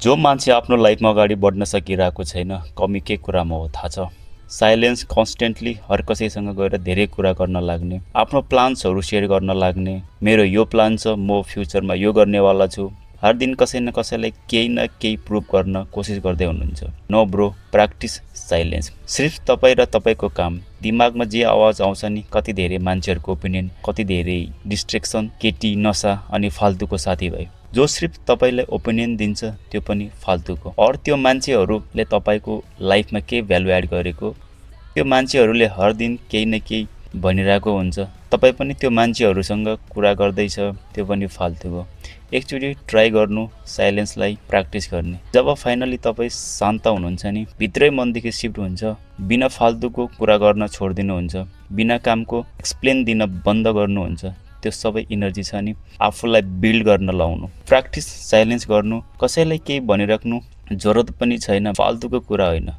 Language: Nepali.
जो मान्छे आफ्नो लाइफमा अगाडि बढ्न सकिरहेको छैन, कमी के कुरामा हो थाहा छ? साइलेन्स, कन्स्टेन्टली हर कसैसँग गएर धेरै कुरा गर्न लाग्ने, आफ्नो प्लान्सहरू सेयर गर्न लाग्ने, मेरो यो प्लान छ, म फ्युचरमा यो गर्नेवाला छु। हर दिन कसै न कसैलाई केही न केही प्रुभ गर्न कोसिस गर्दै हुनुहुन्छ। No bro, practice silence. सिर्फ तपाईँ र तपाईँको काम। दिमागमा जे आवाज आउँछ नि, कति धेरै मान्छेहरूको ओपिनियन, कति धेरै डिस्ट्रेक्सन, केटी, नसा अनि फाल्तुको साथीभाइ जो सिर्फ तपाईँलाई ओपिनियन दिन्छ, त्यो पनि फाल्तुको। और त्यो मान्छेहरूले तपाईँको लाइफमा के भ्यालु एड गरेको, त्यो मान्छेहरूले हर दिन केही न केही भनिरहेको हुन्छ। तपाईँ पनि त्यो मान्छेहरूसँग कुरा गर्दैछ, त्यो पनि फाल्तुको। एकचोटि ट्राई गर्नु साइलेन्सलाई प्र्याक्टिस गर्ने। जब फाइनली तपाईँ शान्त हुनुहुन्छ नि, भित्रै मनदेखि सिफ्ट हुन्छ, बिना फाल्तुको कुरा गर्न छोडिदिनुहुन्छ, बिना कामको एक्सप्लेन दिन बन्द गर्नुहुन्छ, त्यो सबै इनर्जी छ नि आफूलाई बिल्ड गर्न लाउनु। प्र्याक्टिस साइलेन्स गर्नु, कसैलाई केही भनिराख्नु जरुरत पनि छैन, फाल्तुको कुरा होइन।